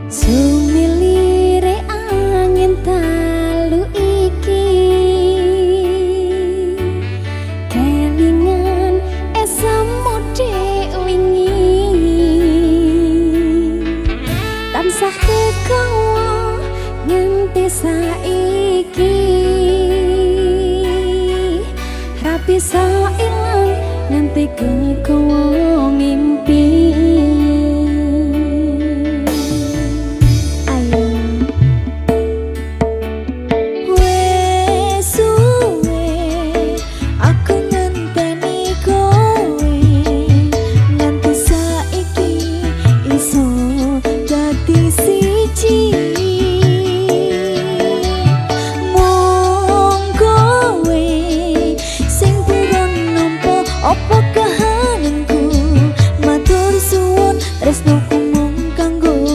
Sumilire angin dalu iki, kelingan esemu dek wingi, tansah kegawa nganti saiki, ra bisa ilang nganti kegawa.